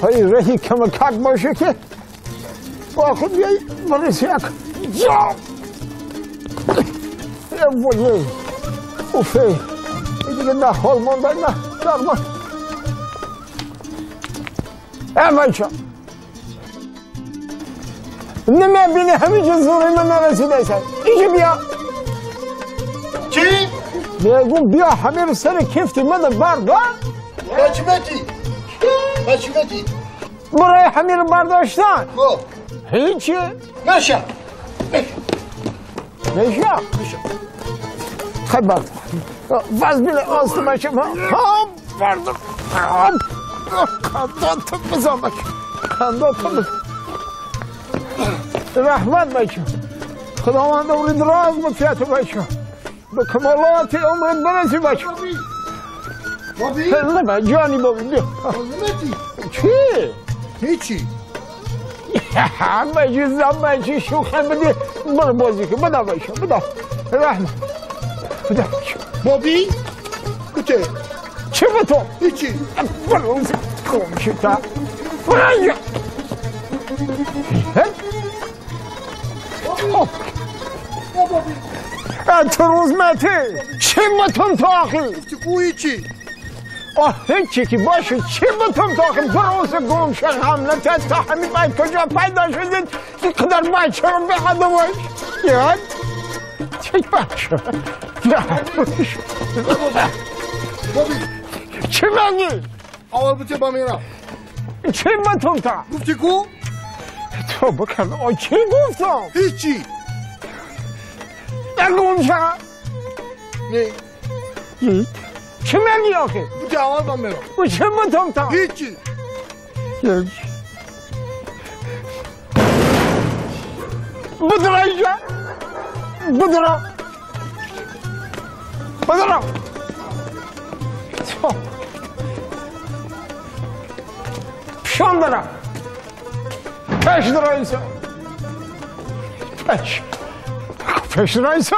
پای رهی کمکک باشه که با خود بیای برسی یک جا ولی اوفه دیگه نه حال مانده نه درمان. ای بچه نمیبینی همینجا زوری من نرسیده سن اینجا بیا. چی؟ میگم بیا همه رو سر کفتی من بردار. بچی بچی بچی بچی برای همه رو برداشتن. خب هیچی نشه نشه خیلی بردار وز بیله آست بچه هم بردار. خندان تو بزن بچه، خندان تو بزن. رحمت بچه، خداوند عمر دراز بفیت بچه، به کمالات عمرت برسی بچه. بابی؟ نه جانی بابی بیا. چی؟ هیچی. همه چیز همه چی شوخه بدی برو بازی کن. بده بچه بده رحمت بده بچه. بابی؟ بده. چی به تو؟ هیچی. برو گم شده. برو اینجا. تو روز متی چی بتون تو آخی؟ گفتی کو هیچی. آه هیچی که باشه چی بتون تو آخی؟ بروز گم شد حمله تا همین باید کجا پیدا شدید که قدر بچه رو بقدر باش یاد چی بچه چی بگی؟ اول بوده با میرم. چی بتون تا؟ گفتی کو؟ تو بکن. آه چی گفتم؟ هیچی. گم شد. نه. چی میگی آخه؟ بوده اول با میرم. و چی بتون تا؟ هیچی. بدرا اینجا بدرا بدرا. پیشان دارم پیش دارم اینسا پیش پیش دارم اینسا.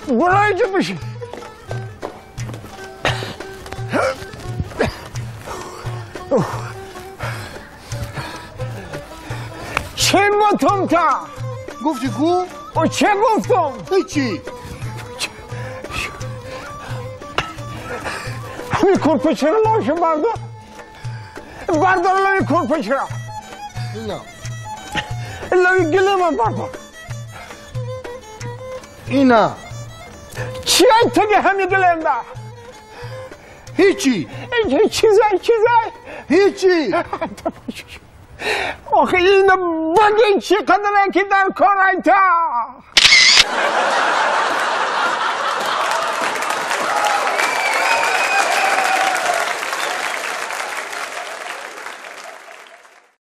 برو اینجا بشین. چه بتون تا؟ گفتی کو؟ و چه گفتم؟ هیچی. همین کرپچه رو لاشه بردار. بردار لای کرپچه رو. نه. لای گله من بردار. اینا. چیه تو که همین گلم ده؟ هیچی. چیزای چیزای؟ هیچی. آخه اینو بگی چی قدره که در کار ایتا.